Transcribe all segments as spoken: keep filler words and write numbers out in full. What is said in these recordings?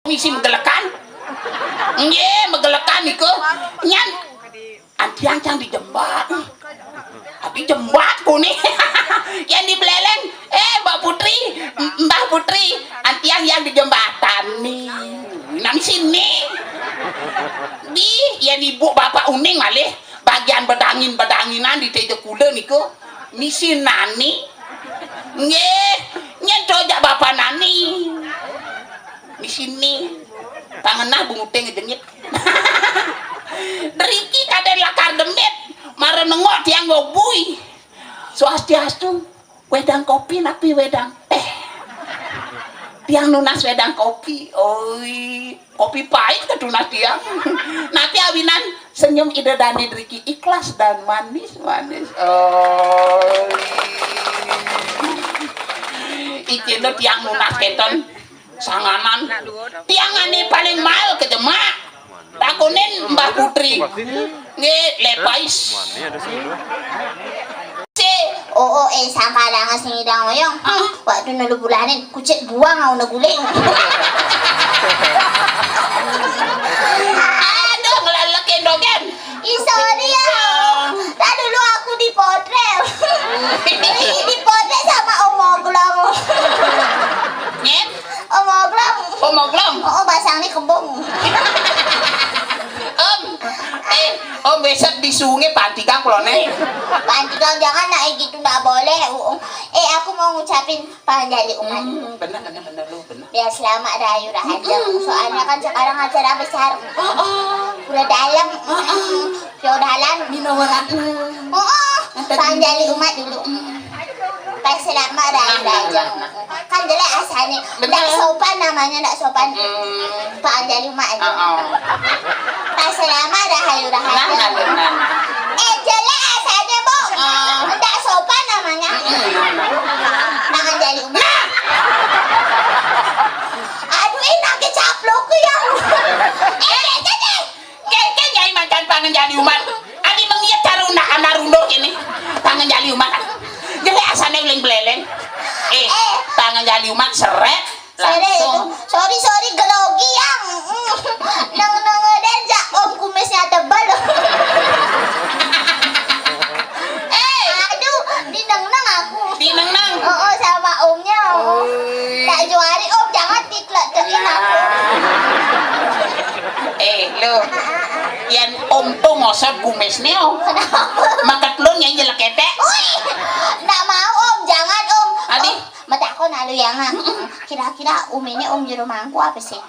Misi megelekan. Nggih, megelekan niku. Nyan antiang cang dijembat. Abi jembat kuning. Yang di Buleleng, eh, Mbak Putri, M-, Mbah Putri, antiang yang di jembatan nih. Nang sini. Di, yang ibu bapak uning malih bagian bedangin-bedanginan di teja kula niku. Misi nani. Nggih, nyen tojak bapak nani. Misi ni. Tangenah bunguting jengit. Driki kadén lakar demit, mara nengok tiang ngobui. Swastiastu, wedang kopi napi wedang teh? Tiang nunas wedang kopi. Oi, kopi pait ketunas tiang. Napi awinan senyum Ida Dane driki ikhlas dan manis-manis. Oi. Iki lho tiang nunas keton. Sanganan. Tiang ane paling mael ke jemak. Takonin Mbah Putri. Nggih, lepais. Si, oh, oh, eh, sangkalanga sing idang oyong. Ah. Waktu nelu bulanin, kucit buang au neguling. Aduh, ngelelekin dogen. Ih, sorry ya. Tadi dulu aku dipotret. Ih, dipotret sama Om Oglong. Nyet? Om Oglong. Om Oglong. Oh, basang ni kembung. Om, eh, Om besok di sungai pantigang pulone. Pantigang jangan nak gitu, ndak boleh. Eh, aku mau ngucapin Panjali umat. Hmm, bener, bener, bener, lu bener. Biar selamat rahayu rahaja. Mm-mm. Soalnya kan sekarang acara besar. Heeh. Udah dalam. Heeh. Pio dalan. Mino weratna. Oh, oh. Panjali umat dulu. Mm. Pas selamat rahayu rahaja. Nah, nah, nah, nah. Kan jelek asane. Bener. Ndak sopan namanya, ndak sopan. Mm. Panjali umat aja. Heeh. Pas selamat rahayu rahaja. Nah, nah, nah, nah. Eh, jelek asane, Bu. Heeh. Ndak sopan namanya. Mm-mm. Panjali umat. Aduh, enak ke caplok ku ya. Eh, eh, eh. Kengkeng nyai makan pangan jali umat. Adi mengiat cara undak anak runduk ini. Pangan jali umat. Jelek asane uling beleleng. Eh, eh. Pangan jali umat seret. Sorry, langsung. Sorry, sorry, gelogi yang. Neng neng den jak om kumisnya tebal. Eh. Aduh, dineng neng aku. Dineng neng. Oh, oh, sama omnya. Oh. Oi. Tak juari om, jangan dikletekin aku. Eh, lo. Yang om tuh ngosot kumisnya, om. Kenapa? Makat lo nyanyi lekete. Oi, ndak mau om, jangan om. Adi. Om, mata aku nalu yang ah. Kira-kira om ini om jero mangku apa sih?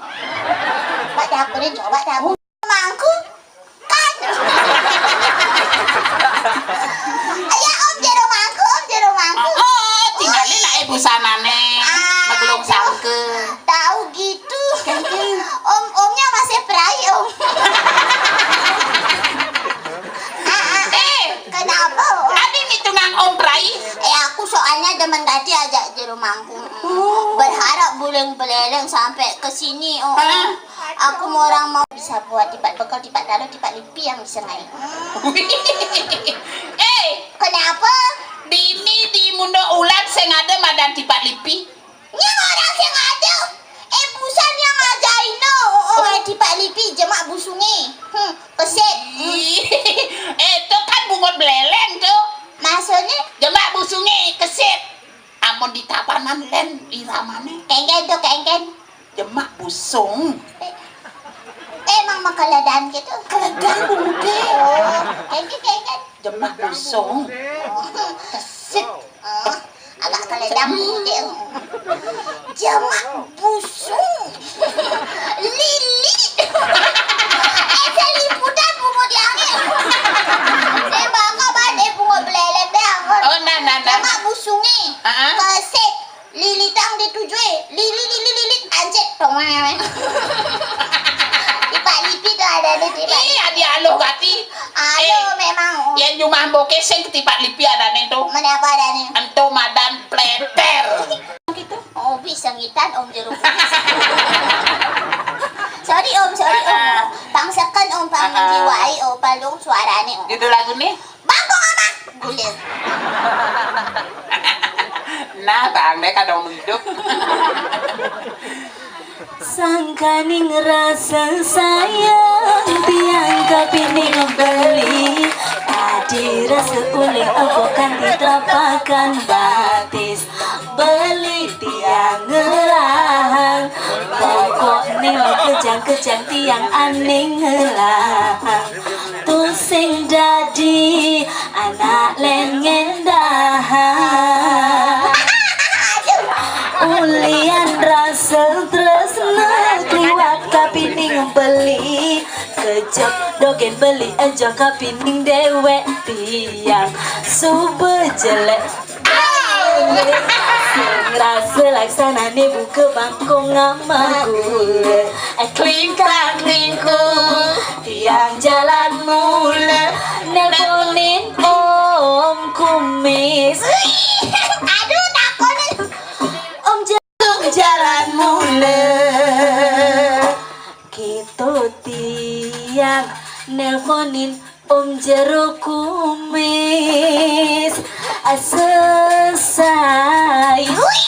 Mata aku nih coba tahu. Mangku kan. Ya om jero mangku, om jero mangku. Oh, tinggalin lah ibu sanane. Ah, magelung sangke. Tahu gitu. Om, omnya masih perai om. Ah, ah. Eh, kenapa om? Adi ngitungan om perai. Eh, aku soalnya demen tadi ajak jero mangku. Oh. Berharap buling beleleng sampai ke sini om. Ah. Aku mau orang mau bisa buat tipat bekal, tipat dalu, tipat lipi yang bisa naik. Eh, kenapa? Dini di mundo ulan sing ada madan tipat lipi. Nyang orang sing ada. Eh, busan yang ajain no. Oh, eh, tipat lipi jemak busunge. Hmm, kesit. Hmm. Ih, eh, itu kan bungut beleleng tuh. Maksudnya? Jemak busunge kesit. Amun di tapanan len iramane. Kengken tuh, kengken. Jemak busung. Eh, emang mah keledan gitu? Keledan, Bu Mude. Oh, kengken, kengken. Jemak busung. Kesit. Oh, agak keledan, Bu Mude. Jemak busung. Lili. Eh, seliputan, Bu Mude, angin. Saya bakal banget, eh, bungut beleleng deh, angin. Oh, nah, nah, nah. Jemak busunge. Heeh. Kesit. Lilitang dituju, eh. Lili, lili, lili, anjir. Tong, weng, weng. Tipak lipi tuh ada di tipak. Ih, adi aluh gati. Aluh memang. Yang jumah mboke sing tipak lipi adane tuh. Mana apa adane? Ento madan pleter. Gitu. Oh, bisa ngitan om jeruk. Sorry om, sorry om. Ah, ah. Pangsekan om, pang ah, ah. Jiwai om, palung suarane om. Judul lagu nih? Bangkong ama. Gulir. Nah, Bang, deh kadang hidup. Sangkaning rasa sayang tiang kapining beli. Tadi rasa ulih engko kanti telapakan batis. Beli tiang ngelahang, pokokne kejang-kejang tiang aning ngelahang. Tusing dadi anak len ngendahang. Ulian rasa tresna kliwat kapining beli. Kejep dogen beli eja kapining dewek tiang. Suba jelek. Sing rasa laksanane buka bangkong ngamah gula. Eh, klingkang klingkung, tiang jalan mula. Nelponin Om Kumis. Aduh, takonin. Om Jagung jalan mula. Kita tiang nelponin Om Jero Kumis. Asesai. Hui.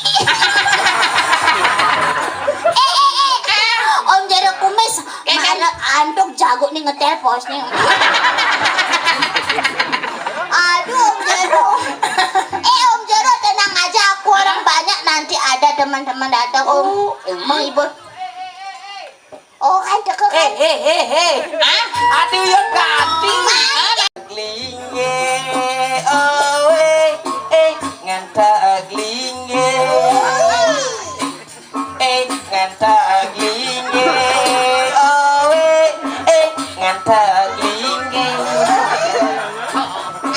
Eh, eh, eh, eh. Om Jero Kumis. Mana antuk jago nih ngetel pos nih. Aduh, Om Jero. Eh, Om Jero, tenang aja, aku orang banyak, nanti ada teman-teman datang, Om. Oh, emang? Menghibur. Oh, kan cekek. Eh, eh, eh, eh. Hah? Aduh, ya ganti. Glinge, owe, eh, nganta glinge. Eh, nganta glinge, owe, eh, nganta glinge.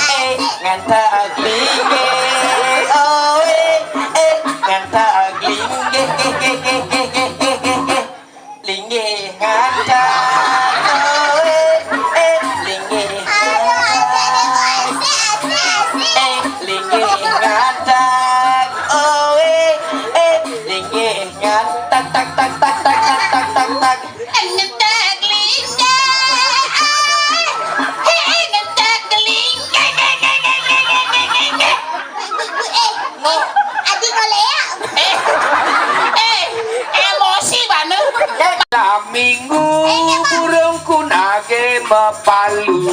Eh, nganta glinge, owe, eh, nganta glinge. Linggih ngantak, oe, eh, linggih ngantak. Eh, linggih ngantak, oe, eh, linggih ngantak, tak, tak, tak. Ngetak linggih, eh, eh, ngetak linggih. Ibu-ibu, eh, eh, adi ngolea. Eh, eh, emosi bana. Malam minggu burungku nage mapalu.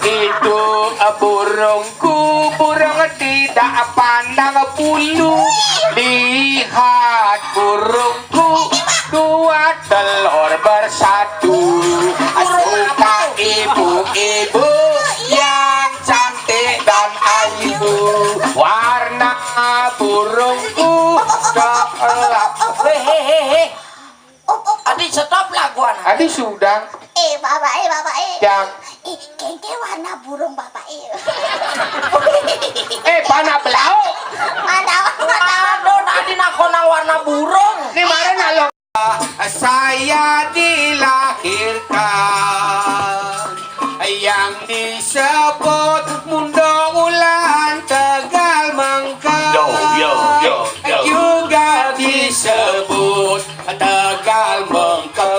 Itu burungku, burung tidak pandang bulu. Lihat burungku, dua telur bersatu. Suka ibu-ibu yang cantik dan ayu. Warna burungku coklat. Hei, hei, hei, hei. Adi, stop lagu anak. Adi sudah. Eh, Bapak, eh, Bapak, eh. Yang. Eh, kengke warna burung Bapak, eh. Eh, panak belau. Mana, mana? Aduh, tadi nakonang warna burung. Ini mana nak lo? Saya dilahirkan yang disebut Mundo Ulan Tegal Mengkek. Yo, yo, yo, yo. Juga disebut Tegal Mengkek.